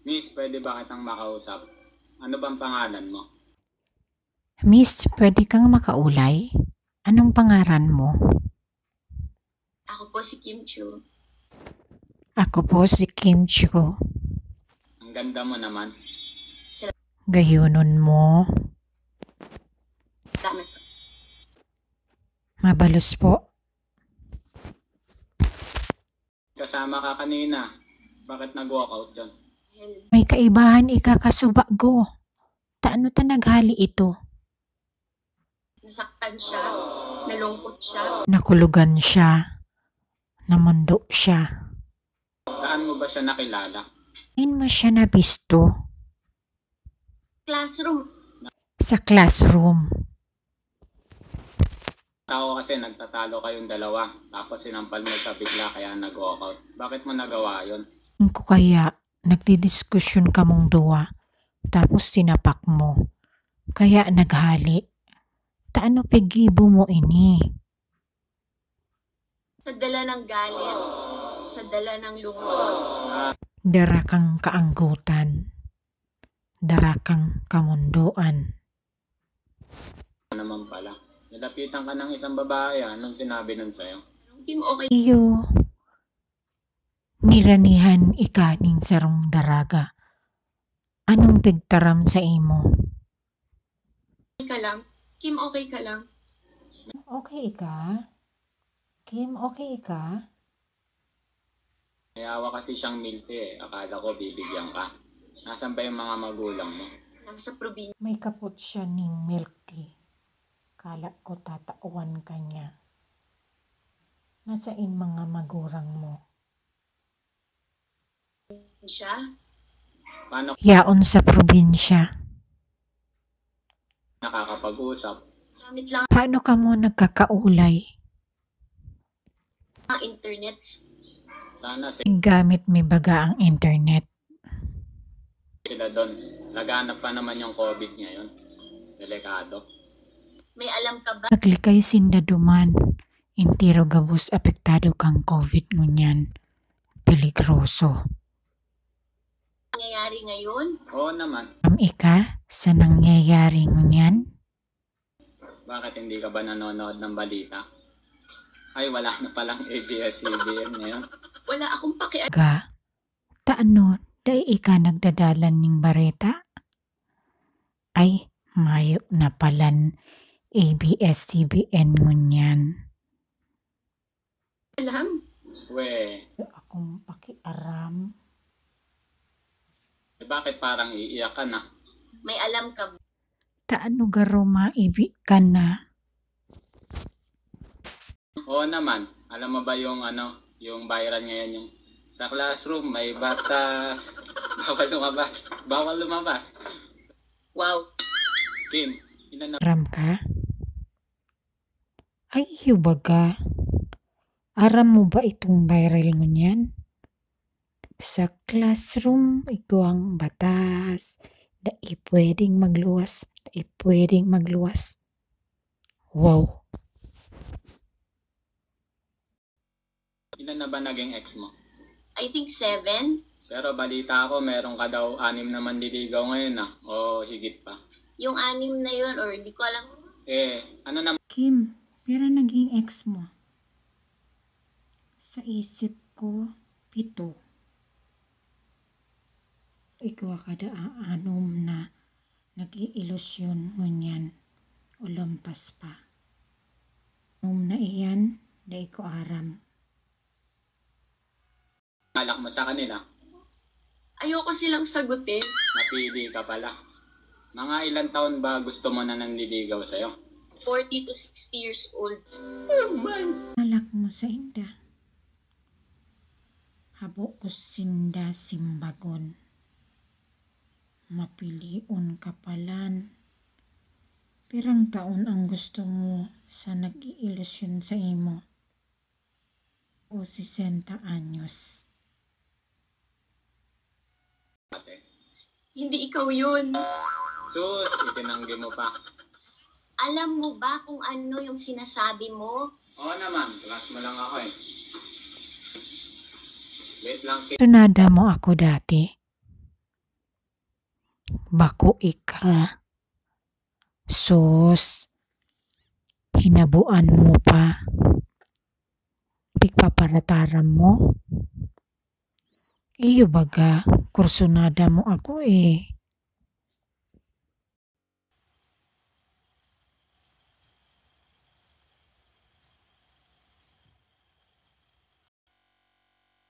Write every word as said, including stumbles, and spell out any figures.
Miss, pwede ba kitang makausap? Ano bang pangalan mo? Miss, pwede kang makaulay? Anong pangaran mo? Ako po si Kim Chu. Ako po si Kim Chu. Ang ganda mo naman. Gayunon mo. Dami po. Mabalos po. Kasama ka kanina. Bakit nag-walkout yun? Dahil May kaibahan ika kasubago. Taano ta naghali ito? Nasaktan siya. Nalungkot siya. Nakulugan siya. Namundo siya. Saan mo ba siya nakilala? Saan mo siya nabisto? Classroom. Sa classroom. Tao kasi nagtatalo kayong dalawa, tapos sinampal mo siya bigla kaya nag-walkout. Bakit mo nagawa yun? Ko kaya, nagdidiskusyon kamong duwa, tapos sinapak mo. Kaya naghali. Taano pigibo mo ini? Sa dala ng galit. Sa dala ng lungkot. Dara kang kaanggutan. Dara kang kamundoan. Ano naman pala? Nilapitan ka ng isang babae, ah. Anong sinabi nun sa'yo? Kim, okay Iyo. Niranihan ika ning sarong daraga. Anong pigtaram sa imo? ka lang. Kim, okay ka lang. Okay ika? Kim, okay ika? May hawak kasi siyang milk tea eh. Akala ko bibigyan ka. Nasaan ba yung mga magulang mo? Nasa probinsya. May kapot siya ning milk tea. Kala ko tatawan ka niya. Nasain mga magurang mo? Paano Yaon sa probinsya. nakakapag-usap? Gamit lang Paano kamo nagkakaulay? ang internet. Sana safe Gamit mi baga ang internet. sila doon. Laganap pa naman yung COVID ngayon. Delikado. May alam ka ba Naglikay sinda duman. Entero gabos apektado kang COVID ngunyan. Peligroso. nangyayari ngayon? Oo naman. Am ika sa nangyayari ngunyan? Bakit hindi ka ba nanonood ng balita? Ay, wala na palang A B S C B N ngayon. Wala akong pakialam. Ga, taano, dai ika nagdadalan ning bareta? Ay, mayo na palan A B S C B N ngunyan. We, Akong pakiaram. eh, bakit parang iiyak ka na? May alam ka ba? Taano garo maibi ka na? Oo naman. Alam mo ba yung ano, yung viral ngayon yung sa classroom may batas. Bawal lumabas. Bawal lumabas. Wow. Kim, ilan na Aram ka? Ay, iyo baga. Aram mo ba itong viral ngunyan? Sa classroom, igwang batas. Dai pwedeng magluwas. Dai pwedeng magluwas. Wow. Ilan na ba naging ex mo? I think seven. Pero balita ko meron ka daw anim na manliligaw ngayon ah. O higit pa. Yung anim na yun, or di ko alam. Eh, ano naman Kim, pira naging ex mo? Sa isip ko, pito. Igwa kada aanom na nag-iilusyon ngunyan o lampas pa. Anom na iyan, dai ko aram. Balak mo sa kanila? Ayoko silang sagutin. Napili ka pala. Mga ilang taon ba gusto mo na nanliligaw sa'yo? Forty to sixty years old. Balak mo sa inda. Habo ko sinda simbagon. Mapilion ka palan. Pirang taon ang gusto mo sa nag-iilusyon sa imo? O sesenta anyos? Hindi ikaw yun. Sus, itinanggi mo pa. Alam mo ba kung ano yung sinasabi mo? Oo naman, class mo lang ako eh. Wait lang, Kim. Tunada mo ako dati. Bako ika. Sus, hinabuan mo pa. Pigpaparataram mo? Iyo baga, kursunada mo ako eh.